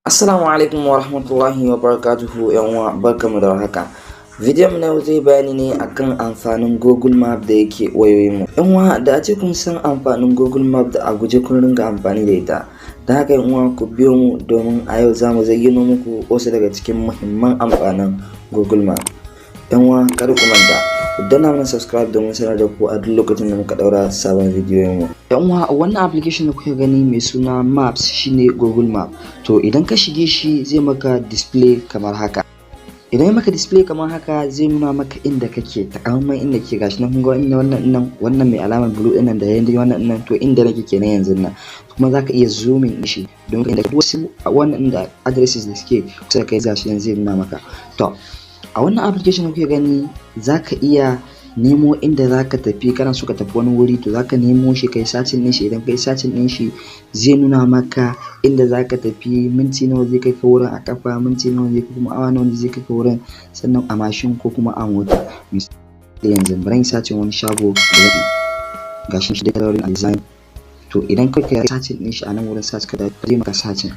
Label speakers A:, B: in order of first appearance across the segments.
A: Assalamu alaikum wa rahmatullahi wa barakatuhu, yan uwa, barkamu da warhaka. Bidiyon mu na yau zai bayani ne akan amfanin Google Map da yake wayoyin mu. Yan uwa, da a ce kun san amfanin Google Map, da a guje kun ringa amfani da ita. Da haka, yan uwa, ku biyo mu domin a yau za mu zayyano muku wasu daga cikin muhimman amfanin Google Map. Yan uwa, kada ku manta ku danna mana subscribe domin sanar da ku a duk lokacin da muka daura sabon bidiyon mu. Yan uwa, wannan application da kuke gani mai suna Maps shine Google Map. To, idan ka shige shi, zai maka display kamar haka. Idan ya maka display kamar haka, zai nuna maka inda kake, takamaiman inda kake. Gashi nan, kun ga inda wannan nan, wannan mai alamar blue din nan da yanda wannan nan, to inda nake kenan yanzu nan. Kuma zaka iya zooming din shi don inda wasu wannan inda addresses da suke kusa da kai, gashi nan zai nuna maka. To, a wannan application da kuke gani, zaka iya nemo inda zaka tafi. Kana so ka tafi wani wuri, to zaka nemo shi, kai searching din shi. Idan kai searching din shi, zai nuna maka inda zaka tafi, minti nawa zai kai ka wurin a kafa, minti nawa zai kai, kuma awa nawa zai kai ka wurin, sannan a mashin ko kuma a mota. Misali, yanzu bari in searching wani shago da zan gashi shi da tailoring and design. To, idan kai searching din shi a nan wurin search, ka zai maka searching.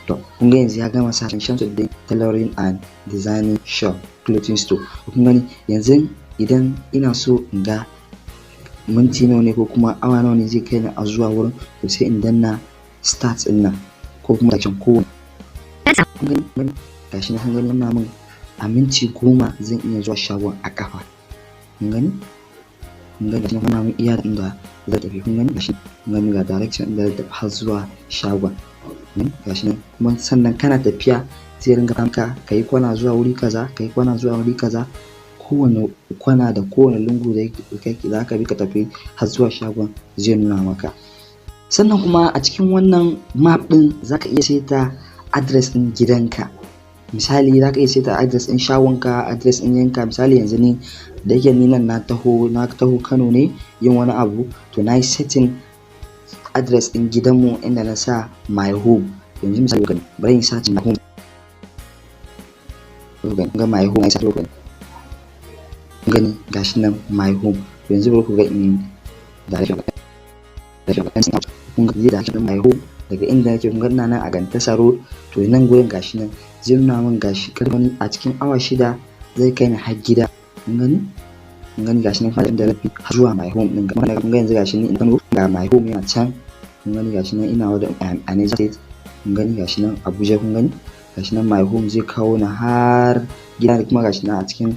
A: To, kun ga yanzu ya gama searching Shamsuddin Tailoring and Designing Shop Clothing Store. Kun gani, yanzu idan ina so in ga minti nawa ne ko kuma awa nawa ne zai kai ni a zuwa wurin, to sai in danna start din nan ko kuma can ko. Kun gani, gashi nan, kun gani, yana min a minti 10 zan iya zuwa shagon a kafa. Kun gani, kun gani, gashi nan yana min iya inda zan tafi. Kun gani, gashi, kun gani, ga direction inda zan tafi har zuwa shagon, gashi nan. Kuma sannan kana tafiya zai ringa maka kayi kwana zuwa wuri kaza, kayi kwana zuwa wuri kaza. Kowane kwana da kowane lungu da kake za ka bi ka tafi har zuwa shagon, zai nuna maka. Sannan kuma a cikin wannan map ɗin za ka iya saita address ɗin gidanka. Misali, za ka iya saita address ɗin shagonka, address ɗin yanka. Misali, yanzu ni da yake ni nan na taho Kano ne yin wani abu, to na yi setting address ɗin gidanmu inda na sa my home. Yanzu misali, bari in search my home. Ga my home, ai search, gani, gashi nan my home. To, yanzu bari ku ga in direction. Kun ga zai direction my home daga inda nake. Kun ga ina nan a Gantasa Road. To, nan gurin gashi nan zai nuna min, gashi karfin a cikin awa 6 zai kai ni har gida. Kun gani, kun gani, gashi nan inda na fi har zuwa my home din. Kun ga yanzu gashi ni in Kano, ga my home yana can. Kun gani, gashi nan ina wajen a Niger State. Kun gani, gashi nan Abuja. Kun gani, gashi nan my home zai kawo ni har gida, kuma gashi nan a cikin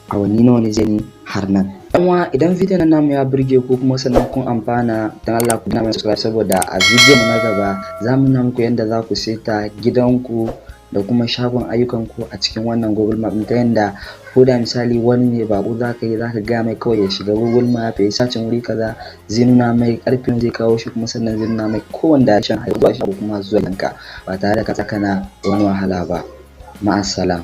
A: awanni nawa ne zai ni har nan. Uwa, idan bidiyon nan namu ya burge ku kuma sannan kun amfana, dan Allah ku danna mana subscribe, saboda a bidiyon mu na gaba za mu nuna muku yadda za ku saita gidanku da kuma shagon ayyukanku a cikin wannan Google Map, ta yanda ko da misali wani ne baƙo za ka yi, za ka gaya mai kawai ya shiga Google Map ya yi searching wuri kaza, zai nuna mai ƙarfin zai kawo shi, kuma sannan zai nuna mai kowane direction har zuwa shago kuma zuwa gidanka, ba tare da ka tsaya kana wani wahala ba. Ma'assalam.